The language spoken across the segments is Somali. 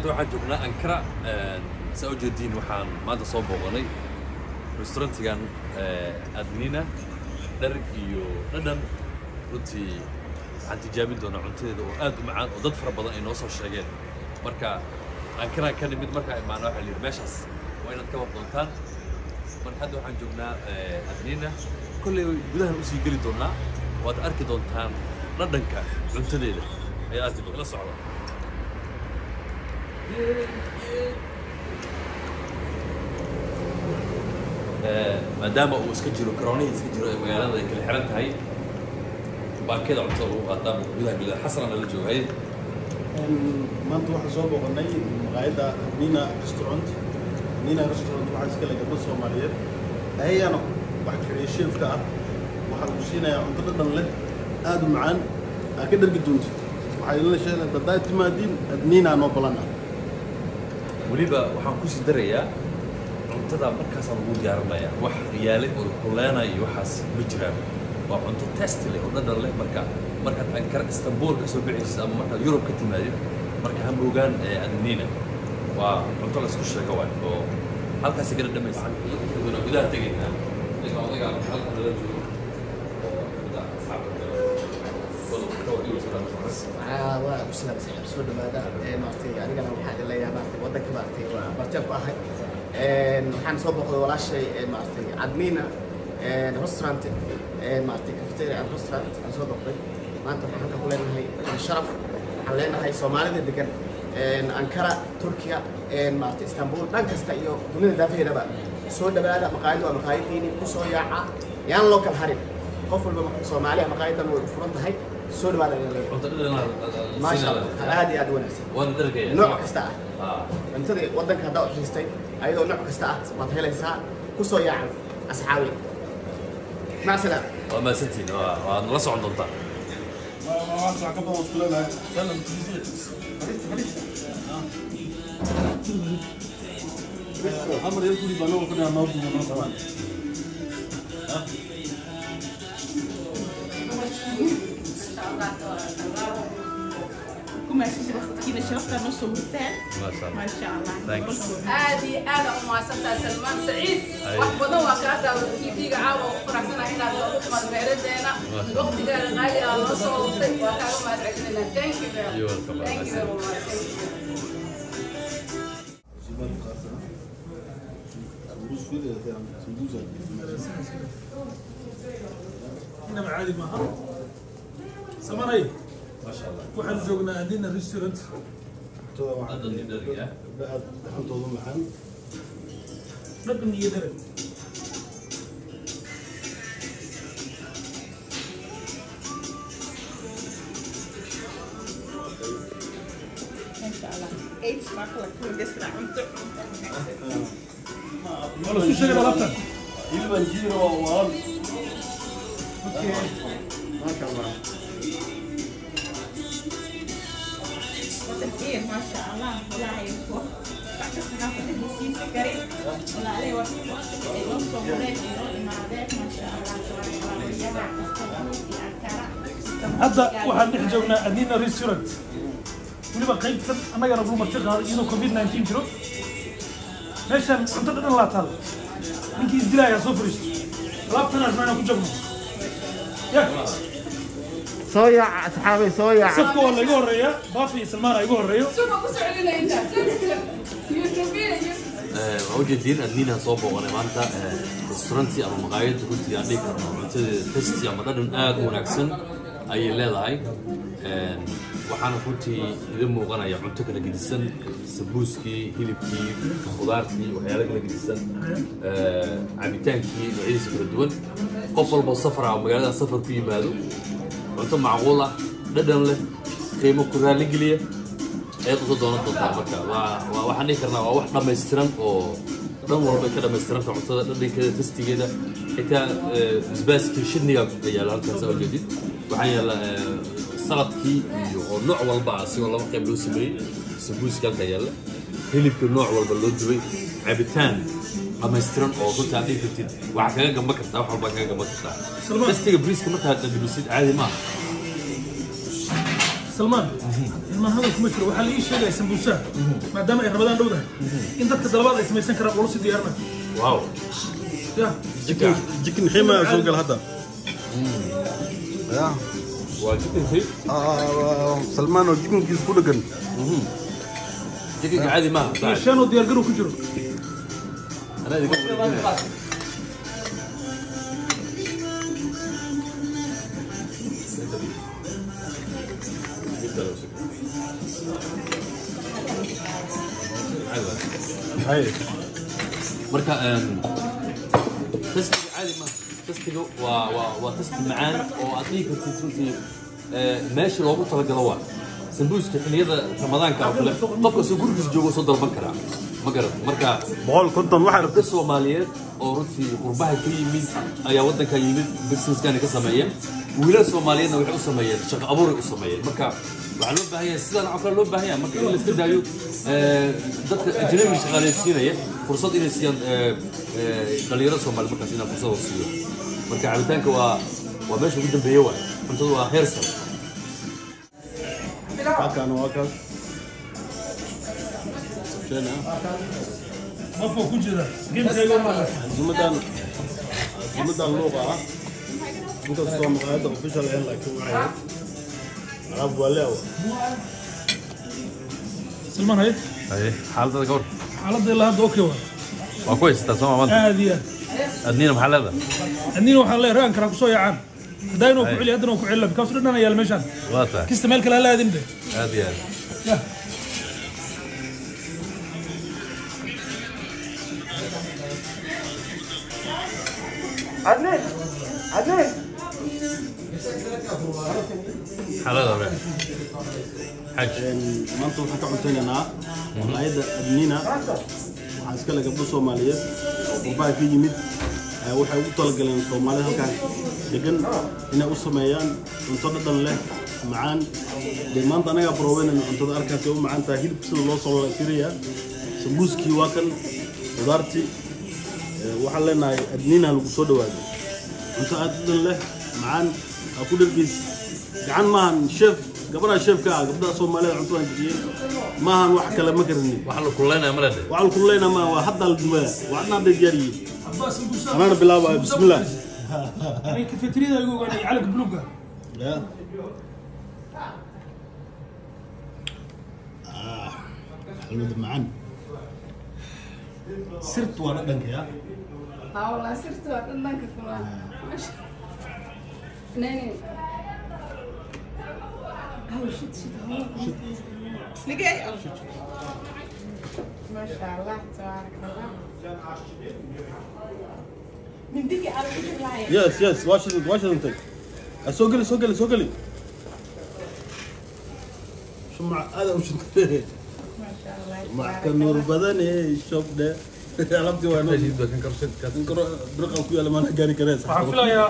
Maanta waxaan joognaa Ankara. Saa u jeediin, waxaan maanta soo booqanay restaurantigan Adnina Dharag iyo Dhadhan. Runtii waxaan tijaabin doonaa cuntadeeda oo aad u macaan oo dad fara badan ay noo soo sheegeen. Marka Ankaraan ka nimid, markaa imaana waxaa la yidhi meeshaas waa inaad ka war doontaan. Marka hadda waxaan joognaa Adnina. Kolley gudahan usii geli doonaa, waad arki doontaan dhadhanka cuntadeeda ayaad arki doontaan. La socda. Maadaama uu iska jiro koronihii iska jiro ee magaalada ay kala xiran tahay, baakada cuntada lagu qaataa marka gudaha gelida. Xasan nala joogay. Maanta waxaan soo booqanay maqaayadda Nina Restaurant. Nina Restaurant waxaa iska leh gabdho Soomaaliyeed, ayagana wax kariya chefka ah. Waxaa lagu siinayaa cunto dhadhan leh, aada u macaan, aa ka dhargi doontid. Waxaa idinla sheegay haddaad timaadiin Adnina noo balan ah. Weliba waxaan kusii darayaa, cuntada markaasaa lagu diyaarinaya, wax yaalay oo kuleenaya iyo waxaas ma jiraan. Waa cunto taste leh oo dhadhan leh. Marka markaad Ankara, Istanbul ka soo bixaysid ama markaad Yurub ka timaadid, marka ha moogaan Adnina. Waa cunto la isku sheego waay oo halkaasi ka dhadhamaysa. Gudaha tegaynaa. Ninka odayga halkan nala joogo oo kamid ah asxaabta Waa ku salaam saaxiib, soo dhawaada. Maaragtay, anigana waxaan idin leeyahay, maaragtay, waddanka, maaragtay, waa barteen ku ahay. Waxaan soo booqday walaashay, maaragtay, Adnina Restaurant, maaragtay, cafeteria and restaurant aan soo booqday maanta. Waxaan halkan ku leenahay sharaf. Waxaan leenahay Soomaalida degan Ankara, Turkiya, maaragtay, Istanbul, dhan kasta iyo dunida daafaheedaba, soo dhawaada. Maqaayaddu waa maqaayadiini, ku soo yaaca, yaan loo kala harin. Qof walba Soomaaliya maqaayadan way u furan tahay. Soo dhawaada ayaan leeyahay. Cunto dhadhan. Maasha Allah, aad iyo aad u wanaagsan. Waana dhargaya. Nooc kasta ah cuntadii waddanka haddaa u xiistay, ayadoo nooc kasta ah waad helaysaa. Ku soo yaacan asxaabi, mac salaam. Waa mahadsantihiin, waa nala socon doontaa. Wax ka badan isku leenahay. Amar yar guri baa noo fadhiyaa, noo duuba noo qabaan. Ku waqtigiina sharafta noo soo hurtaan. Maasha Allah. Maasha Allah. Thanks. Aad iyo aad u mahadsantahay, Salmaan Saciid. Ay. Wax badan waa kaa daawaday TV-ga. Caawa u faraxsanahay inaad noogu timaad meeradeena. Waqtigaada qaali ah noo soo hurtay, waa kaaga mahad celinayna. Thank you very You're welcome. Thank you very much. Thank you. Inaba caadi maaha, Samaray. Maasha Allah. Waxaan joognaa Adina Restaurant. Dhadhan iyo dharg ah. Gabdhaha dhaxantoodu macaan. Dhadhan iyo dharag. Maasha Allah, eet smakelijk. Dit is cunto cunto. Waa la isku sheegay alaabtan. Hilban jiiro waa waalan. Okay. Maasha Allah. Wat een eer, maasha Allah. Walaahi, wax kasta xaafadda hesiisa karin. Walaalay, waqtiga ay noo soo mareen ay noo imaadeen, maasha Allah, tabaaraka Allah. Istanbul iyo Ankara. Hadda waxaan dhex joognaa Adina Restaurant, weliba qaybtan annagana lagu marti qaaday iyadoo COVID-19 jiro. Meeshan cunto dhadhan laa taal. Ninkii isdilaaya soo fariisto. Alaabtan arnaa inaan ku jabno ya. Soo yaaca asxaabi, soo yaaca. Safka waa layga horeeya, Baafi iyo Salmaan aa iga horeeyo. Suba ku soo celinaya intaa YouTube. Waa ujeediin, Adnina soo booqanay maanta, restauranti ama maqaayad runtii aan dhihi karno cuntadeeda tasty ama dhadhan aad u wanaagsan ayay leedahay. Waxaana runtii idin muuqanaya cunto kala gedisan: sambuuskii, hilibkii, khudaartii, waxyaalo kala gedisan, cabitaankii noocyadiisa kala duwan. Qof walba safar ah oo magaalada safar ku yimaado, cunto macquul ah, dhadhan leh, qiimo ku raalligeliya ayaad usoo doonan doontaa. Marka waa waxaan dhihi karnaa waa wax dhammaystiran oo dhan walba ay ka dhammaystiranta, cuntada dhadhankeeda, tastegeeda, xitaa basbaaskii shidniga yaalla halkaas aa ujeedid. Waxaa yaalla saladkii iyo oo nooc walba ah, sigoo laba qayb loo sameeyey, sambuuska halkaa yaalla, hilibka nooc walba loo dubay, cabitaan dhammaystiran oo runtii aad dhihi kartid waxaa kaga gamba kartaa, wax walbaa kaga gamba kartaa. Salmaan. Tastega briiska markaad dhadhamisid caadi maaha. Salmaan, ilmaha hadal kuma jiro. Waxaa la ii sheegaya sambuusaha maadaama ay Ramadaan dhowdahay in dadka dalabaad ay samaysan karaan oo la sii diyaarinayo. Wow. Ya. Jikin xiima soo gal hadda. Ya. Waa chicken si. Salmaan oo jikinkiisa ku dhagan. Chickenka caadi maaha. Iyo saaxiib. shan oo diyaargarow ku jiro. Anaa idinka wareejinaya. Hay. Marka taste-iga caadi maaha. Taste-iga waa taste macaan oo aad dhihi kartid runtii meesha loogu talagalo. Waa sambuuska xilliyada Ramadaanka oo kale, qofka soo gurigiisa joogo soo dalban karaa, ma garat? Marka 150 waxaa dad Soomaaliyeed oo runtii qurbaha ka yimid ayaa waddanka yimid, businesskani ka sameeyeen. Wiilal Soomaaliyeedna waxay u sameeyeen shaqo abuuray u sameeyeen. Marka waxaa loo baahan yahay sidaan oo kale loo baahan yahay marka in la iska daayo dadka ajnabiga shaqaaleysiinaya, fursad inay siiyaan dhalinyarada Soomaali, markaas inaan fursad oo siiyo. Marka cabitaanka waa meesha ugu dambeeye waay, cuntada waa heer sare. Halkaan waa kaas. Sheena. Qof oo ku jira gamekayga ma Casuumadan luuqa ah. Inkastoo maqaayadda official ahayn, laakiin waxay ahayd alaab waa leewa. Salmaan, haye. Haye, xaaladada gawar. Xaaladda ilaa hadda okay waa. Waa ku haysataa sooma maanta? Aad iyo aad. Adniina maxaa leedahay? Adniina waxaan leeyahay ragan karaa kusoo yaacaan haddaa inuu ku celiyo, haddana waa ku celila because dhan yaal meeshaan. Waa tahay. Kista meel kale hala aadin de. Aad iyo aad. Ya. Maxaa leedahay walaal? Xaj. Maanta waxaan ka cuntaynaynaa maqaayadda Adnina. Waxaa iskale gabdho Soomaaliyeed oo qurbaha ka yimid. Waxay ugu talagaleen Soomaalida halkaan degan inay u sameeyaan cunto dhadhan leh, macaan. Dee maanta anagaa baroobeynayna cuntada, arkaasay u macaan tahay. Hilibka sida loo soo siraya, sambuuskii waa kan, qudaartii. Waxaan leenahay Adnina lagu soo dhawaado. Cunto aad dhadhan leh, macaan, aa ku dhargeysa. Gacan maahan chef, gabadha chefka ah, gabdhaha Soomaalida cuntadan kariyeen maahan, wax kale ma karinin. Waxa la kululaynaya ma leedahay? Waxaa la kululaynaa maaha, waa haddaa la dubaya, waa hadna hadday diyaar yihiin. Abbaa sambuusaha. Anaana bilaabaya, bismillah. Aniga kafeteriyada igu ogaanay calanka buluugga. Ya. Ah, xalwada macaan, sirtu waa dhadhanka ya. ها والله سرت dhadhanka kulaa. ناني هاو shit shit. نجاي ما شاء الله تبارك الله من دقي على وجه العين. Yes, waa shidant, waa shidantay. Ah, soo geli, soo geli, soo geli. Shumac aada u shidantay. ما شاء الله. Shumac ka nuur badan ee shobdhe alaabtii waa noo kan karo biriqa ku yaala maana gaari karee. Waxaan filayaa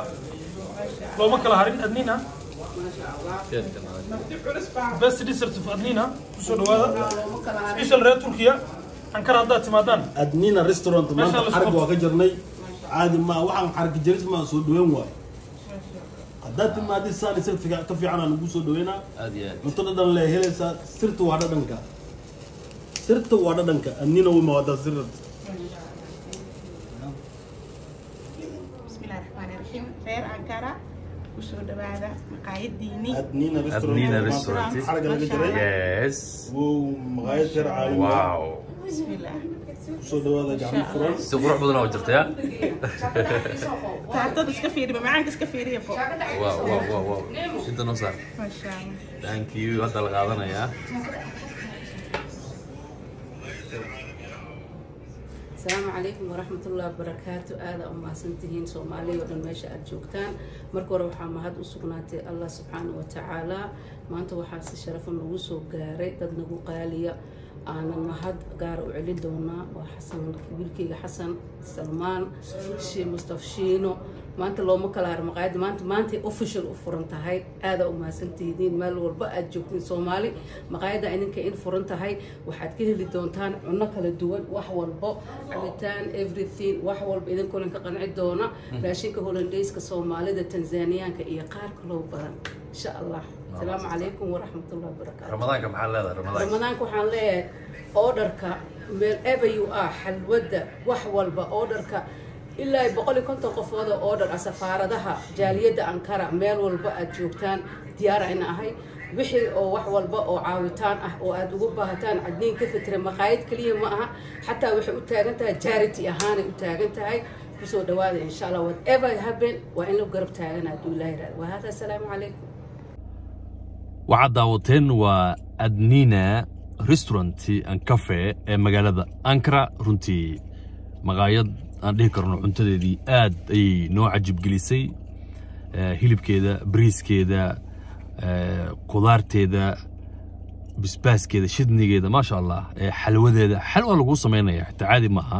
looma kala harin Adnina. Best dessert of Adnina, kusoo dhawaada, special reer Turkiya Ankara haddaad timaadaan. Adnina Restaurant maanta Meesha la isku xarag waa ka jarnay, caadi ma waxaan xarag jaris ma soo dhaweyn waay. Haddaad timaadid saan isaga ka fiican aan ugu soo dhaweynaa. Aad iyo aad. Cunto dhadhan le helaysaa. Sirta waa dhadhanka, sirta waa dhadhanka. Adnina way mawaadaa sirta. بسم الله الرحمن الرحيم. Reer Ankara kusoo dhawaada maqaayadiini. Adnina Restaurant. Adnina maanta Restaurant. xarag laga jaray. Yes. Wow, maqaayad reer caalami ah. Wow. بسم الله. Kusoo dhawaada gacmo furan. Si qurux badan oo jirta ya. Taartada iska fiiriba, macaanka iska fiiriya bo. Wow, inta noo saar. ما شاء الله. Thank you. Hadda la qaadanayaa. Asalaamu calaykum waraxmat ullahi wabarakaatu. Aada u mahadsantihiin Soomaaliya oo dhan meesha aada joogtaan. Marka hore waxaa mahad u sugnaatay Allah subxaana wa tacaala. Maanta waxaa si sharafan nagu soo gaaray dad nagu qaaliya, aanan mahad gaara u celin doonaa. Waa Xasan, wiilkayga Xasan Salmaan Mustaf Shiino. Maanta looma kala haro maqaayadda. Maanta maantay official u furan tahay. Aadaa u mahadsantihiin meel walba aad joogtiin Soomaali. Maqaayadda idinka in furan tahay, waxaad ka heli doontaan cunno kala duwan, wax walbo, cabitaan, everything, wax walba idinkoo ka qanci doona, raashinka Hollandayska, Soomaalida, Tanzaniyaanka iyo qaar kaloo badan, insha Allah. Asalaamu calaykum waraxmatullahi wabarakaatu. Ramadaanka maxaa leedahay, Ramadaanka? Ramadaanka waxaan leeyahay orderka wherever you are, xalwadda, wax walba orderka, ilaa 150 qofood oo order ah, safaaradaha, jaaliyadda Ankara, meel walba aad joogtaan diyaara ina ahay. Wixii oo wax walba oo caawitaan ah oo aad ugu baahataan Cadniin ka Fikira, maqaayad keliya ma aha, xataa waxay u taagan tahay charity ahaanay u taagan tahay. Kusoo dhawaada, insha Allah. Whatever happen, waa in la garab taagan hadduu Ilaahi yiraahdo. Wahada, asalaamu calaykum. Waxaad daawateen waa Adnina Restaurant and Cafe ee magaalada Ankara. Runtii maqaayad aan dhihi karno cuntadeedii aad ayay noo cajib gelisay. Hilibkeeda, bariiskeeda, khudaarteeda, bisbaaskeeda, shidnigeeda, maasha Allah. Xalwadeeda, xalwa lagu samaynaya xitaa caadi ma aha.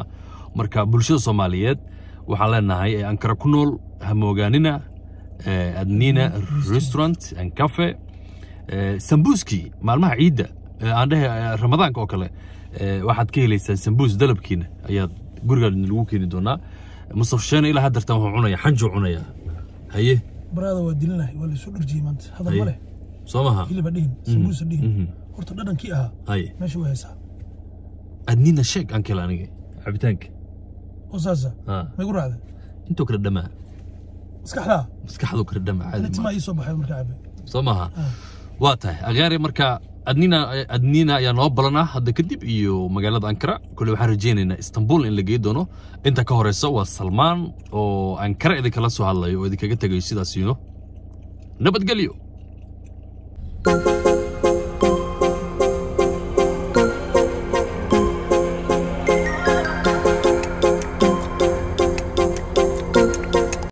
Marka bulshada Soomaaliyeed waxaan leenahay ee Ankara ku nool, ha moogaanina Adnina Restaurant and Cafe. Sambuuskii maalmaha ciidda, aan dhehe Ramadaanka oo kale, waxaad ka helaysaan sambuus. Dalabkiina ayaad guriga lagu keeni doonaa. Mustafa Sheene ilaa haddartan wuxuu cunaya, xanjuu cunaya. Haye. Baraada, waa dilinahay, waa laysoo dharjiyey maanta, hadal ma leh. Soo maha? Hiliba dhihin, sambuusa dhihin, horta dhadhankii ahaa meesha way haysaa. Adnina sheeg aan kale aniga cabitaanka. Oo saasa. Ha. May ku raacday. Intuu kala dhamaa. Maskaxdaa. Maskaxdu kala dhamaa, caadi ani maaha. Timaa ii soo baxay markaa cabe. Soo maha? Waa tahay agaari. Marka Adnina, Adnina ayaa noo balan ah hadda kadib iyo magaalada Ankara. Kole waxaan rajaynaynaa Istanbul in la geey doono. Inta ka horeysa waa Salmaan oo Ankara idinkala soo hadlayo oo idinkaga tegayo sidaas iyo nabadgelyo.